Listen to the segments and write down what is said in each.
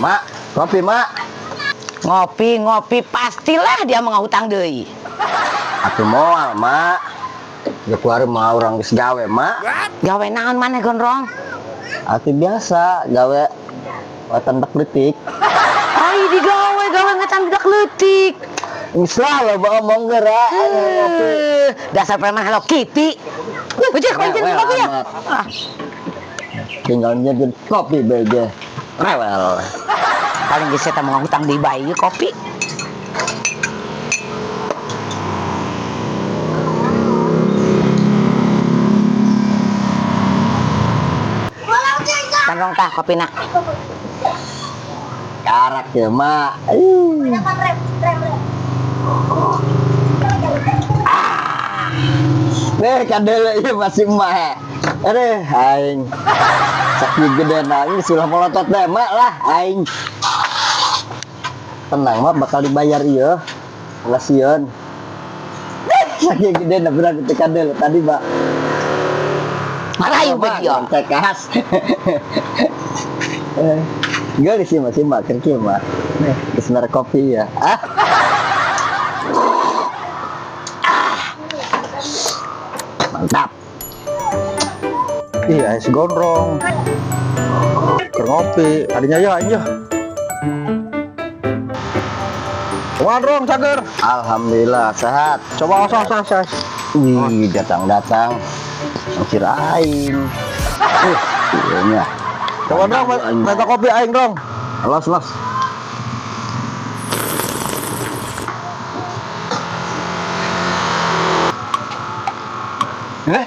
Mak, kopi, Mak. Ngopi, ngopi, pastilah dia mau ngahutang deui. Atuh moal, Mak. Ya kuari mah urang geus gawe, Mak. Gawe naon maneh gondrong? Atuh biasa gawe wetan dak leutik. Ai digawe, gawe ngetan budak leutik. Geus lah loba omong geura ngopi. Eh, dasar preman Hello Kitty. Ujah, kau Rewel kopi ya? amat. Ah, Tinggal nyeduh kopi beje. Rewel. Paling geus eta mau ngahutang deui bae ieu kopi. Tandong tah kopina. Karak ya, Mak. Ih. Ah. Nih kadele ieu masih emak. Aduh, aing. Sakieu gede nangis sulah melotot deh, Mak lah aing. Tenang, Mak, bakal dibayar ieu. Ulah sieun. Sakieu gede na bener teh kadele tadi, Mak. Marayu Mak, dia. teh kas. Eh, geulis sih, Mak, sih, Mak, keur kieu, Mak. Nih, geus mere kopi ya. Ah. Mantap. Ih, aya si gondrong. Keur ngopi, adinya ya aing ya. Kumaha Rong, cager? Alhamdulillah sehat. Coba os os os. Os. Wih, datang-datang. Ngusir aing. Iya. Coba Rong, minta kopi aing Rong. Los, los. Eh?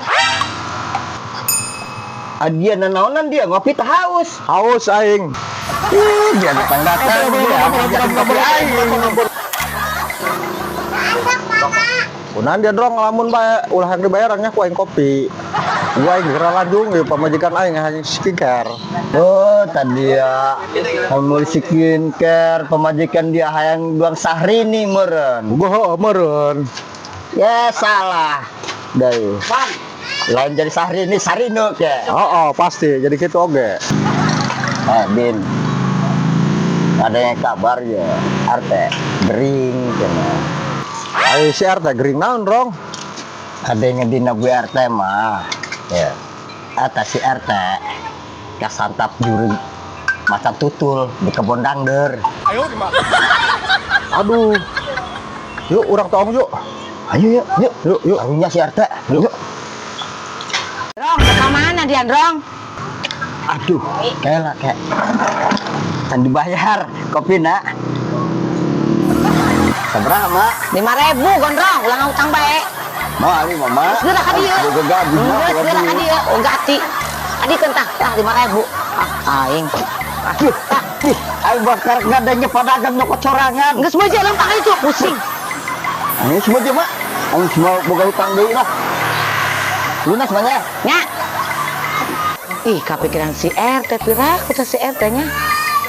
Ah, dia nanaonan dia ngopi teh haus. Haus aing. Ih, dia datang-datang dia ngajakin kopi aing. Kunaon dia Rong lamun bae ulah yang dibayarannya ku aing kopi. Gua aing geura lanjung ieu pamajikan aing hayang skincare. Oh, tadi ya kamu skincare pemajikan dia hayang duang Sahrini meureun. Gua heueuh meureun. Ya salah. Dai. Lain jadi Sahrini, Sarino ke. Heeh, pasti jadi kitu oge. Eh, Bin. Ada yang kabar ya, RT gering cenah. Ai si RT gering naon Rong? Ada yang ngedina bu RT mah. Ya. Atas si RT kasantap juri macan tutul di kebon dangder. Aduh. Yuk urang toong yuk. Ayo yuk, yuk. Yuk, yuk. Karunya si RT. Yuk. Rong, ke mana dia, Rong? Aduh, kayak kayak kan dibayar kopi nak. Sabaraha, Mak? 5.000 gondrong, ulah ngahutang bae. Mau ari mama. Geus geura ka dieu. Boga gaji, Mak. Geus geura ka dieu, oh gati. Adi kentah, tah 5.000. Ah, aing. Aduh, ih, aing bakar ngadanya padagang nyokot sorangan. Geus meuje lempang itu pusing. Aing semua aja, Mak. Aing semua boga hutang deui lah. Lunas banyak. Nya. Ih, kapikiran si RT piraku teh si RT nya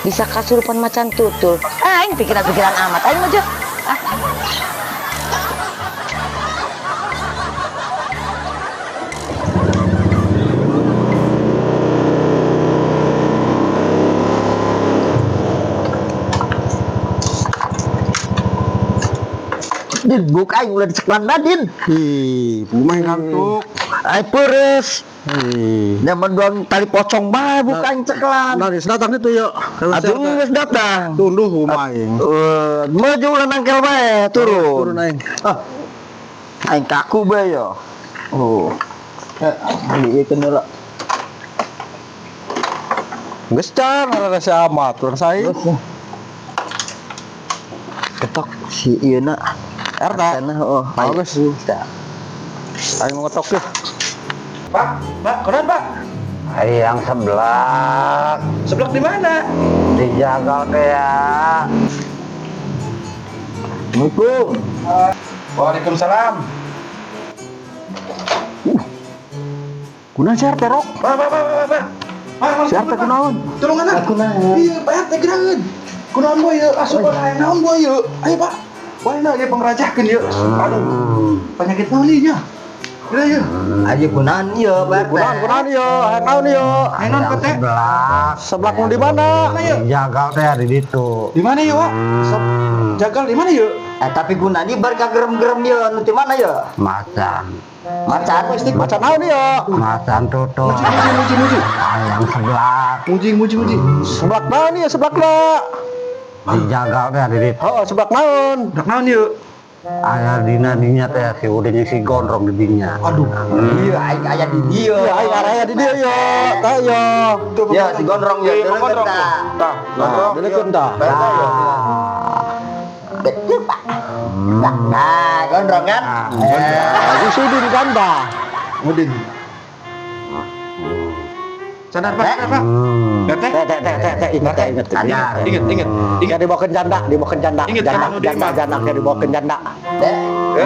bisa kasurupan macan tutul. Ah, aing pikiran-pikiran amat. Aing maju. Ah. Din, buka aing ulah diceklan Din. Ih, bumah ngantuk. Aing peres. Ih. Nyaman doang tali pocong bae buka aing ceklan. Nah, geus datang itu yuk. Atuh geus datang. Tunduh bumah aing. Eh, maju ulah nangkel bae, turun. Turun aing. Ah. Aing kaku bae yo. Oh. Eh, beli ieu heula. Geus can rada si amat urang saing. Geus. Ketok si ieu na. RT. Sana oh, Oh, geus. Aing mau ngetok yeuh. Pak, Pak, koran Pak. Yang sebelah Seblak di mana? dijaga kayak Assalamualaikum. Waalaikumsalam. Kunaon si RT Rok? Pak, Pak, Pak, Pak, Pak. Pak, Si RT kunaon? Tulungan ah. Kunaon? Iya, Pak RT gerangan. Kunaon boy yeuh, asup aya naon boy yeuh. Ayo Pak. Wah, nah, dia pengrajakeun yeuh. Aduh, penyakit naon ieu nya? Geura ieu. Aja kunaon ieu, Pak RT? Kunaon, kunaon ieu? Hayang naon ieu? Hayang naon, Pak RT? Seblak. Seblak nu di mana? Dijagal teh di ditu. Di mana ieu, Wak? Sob jagal di mana ieu? Eh, tapi gunanya bar kagerem-gerem ieu nu di mana ieu? Macan. Macan. Macan naon ieu? Macan tutul. Muji, muji, muji, muji. Hayang seblak. Muji, muji, muji. Seblak naon ieu seblakna? Dijagal teh di ditu. Heeh, seblak naon? Dak naon ieu? Aya dina dinya teh si Udin jeung si Gondrong di dinya. Aduh. Iya, aing aya di dieu. Iya, aing aya di dieu ieu. Tah ieu. Ya, si Gondrong ya, Iya, deureun Gondrong. tah. Tah, Nah, Gondrong. deureun tah. Tah, ya. Betul, Pak. Nah, nah, Gondrong kan? Eh, Nah, si Udin kan tah. Udin. Sadar, Pak, sadar, Pak. RT. Teh teh teh teh teh ingat teh ingat. Sadar. Ingat, ingat. Ingat dibawakeun janda, dibawakeun janda. Ingat, Janda, kan, janda, Udin, janda, kayak dibawakeun janda. Dek,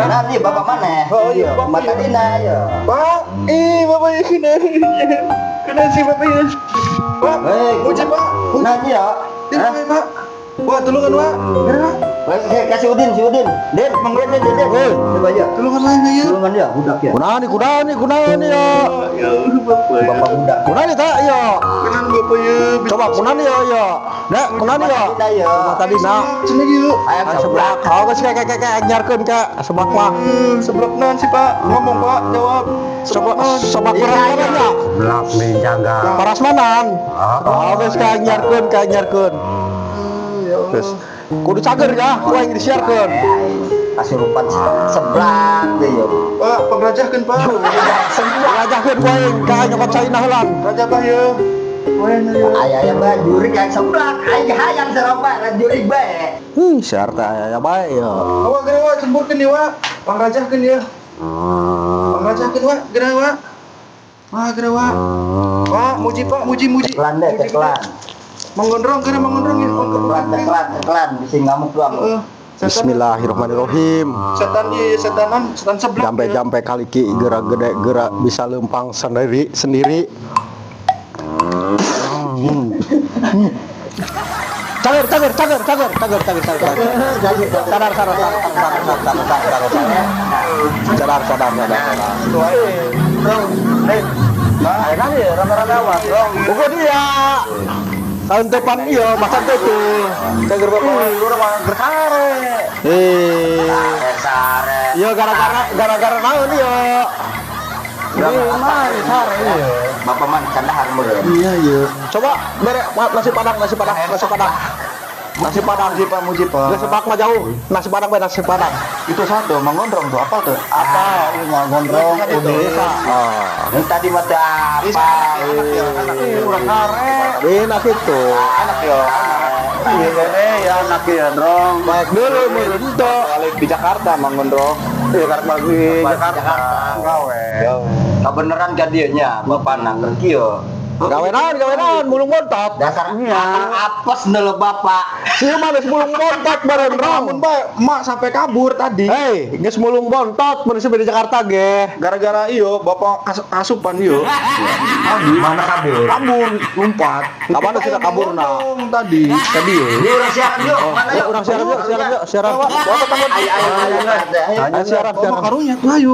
nah, nih bapak mana? Oh, iya, bapak. Mata dina ya. Pak, ih bapak ya kena. Kena sih bapak ya. Pak, Hei, muji Pak. Muji. Nah, iya. Di mana, Pak? Wah, tulungan, Pak. Geura, Pak. Hei, kasih Udin, si Udin. Din, Din, Din, Din, Din. Coba aja. Tulungan lain ya. Tulungan dia, budak ya. Kunaon kunaon kunaon ieu? Ya, bapak ya. Bapak budak. Kunaon teh ieu? Kenan bapak ya. Coba kunaon ieu ieu? Dek, kunaon ieu? Mata dina ya. Mata dina. Cenah ieu. Ayam Ah, seblak. seblak. Oh, geus kayak kayak kayak nyarkeun ka seblak mah. Seblak naon sih, Pak? Ngomong, Pak, jawab. Seblak naon? seblak parasmanan ya. Seblak dijagal. Parasmanan. Oh, geus kayak nyarkeun kayak nyarkeun. Ya Allah. Geus. Kudu cager ya, ku aing disiarkeun. Kasurupan seblak deh ya. Pak, pengrajahkeun, Pak. Ngajahkeun ku aing ka aing nyokot caina heulan. Raja Pak ya. Wah, ya. Ayah ayah bae jurik yang seblak, aing hayang seroba jurik bae. Siar teh aya bae ya. Awak geura Wak, cemburkeun ieu, Wak. Pangrajahkeun ieu. Pangrajahkeun, Wak, geura Wak. Wah, geura Wak. Wak, muji Pak, muji muji. Ceklan deh, Muji, ceklan. Menggondrong geura menggondrong ieu. Ceklan, ceklan, ceklan, bisa ngamuk doang. Heeh. Setan- Bismillahirrahmanirrahim. Setan ieu setanan, setan seblak. Jampe-jampe kali ki geura gede geura bisa lempang sendiri sendiri. Cager, cager, cager, cager, cager, cager, cager. Sadar, sadar, sadar, sadar, sadar, sadar, sadar. Sadar, sadar, sadar. Ayo kan ya rame-rame awas dong. Bukan dia. Tahun depan iya, macan tuh. Cager bapak lu orang mah gersare. Eh, Sare. iya gara-gara naon iya. Gimana sare iya. Bapak man candahar meureun. Iya, iya. Coba bere nasi padang, nasi padang, nasi padang. Nasi padang. Muji Pak, muji Pak. Nasi padang mah jauh. Nasi padang bae nasi padang. Itu satu, menggondrong tuh, apa tuh? Apa ini mah gondrong Udin. Ah. Ini tadi mah teu apa? Anak ya, anak. Urang sare. Dina kitu. Anak ya. Iya ya anak ya drong. Baik dulu meureun teu. Balik di Jakarta menggondrong. Iya karek balik di Jakarta. Gawe. Kebeneran ka dieu nya, bapak nak keur kieu. Gawe naon, gawe naon, mulung bontot. Dasar Iya. apes neuleuh bapak. Sieu mah geus mulung bontot bareng rong. Lamun bae, emak sampai kabur tadi. Hei, geus mulung bontot mun di Jakarta ge. Gara-gara iyo, bapak kasupan iyo. Mana kabur? Kabur, lompat. Kapan sudah kabur nah? Ngomong tadi, tadi yo. Ini urang siaran yuk, mana Yuk, yuk? urang siaran yuk, siaran yuk, siaran. Bapak takut. Ayo, ayo, ayo, ayo, ayo. Ayo siaran, Bapak siaran. karunya tuh ayo.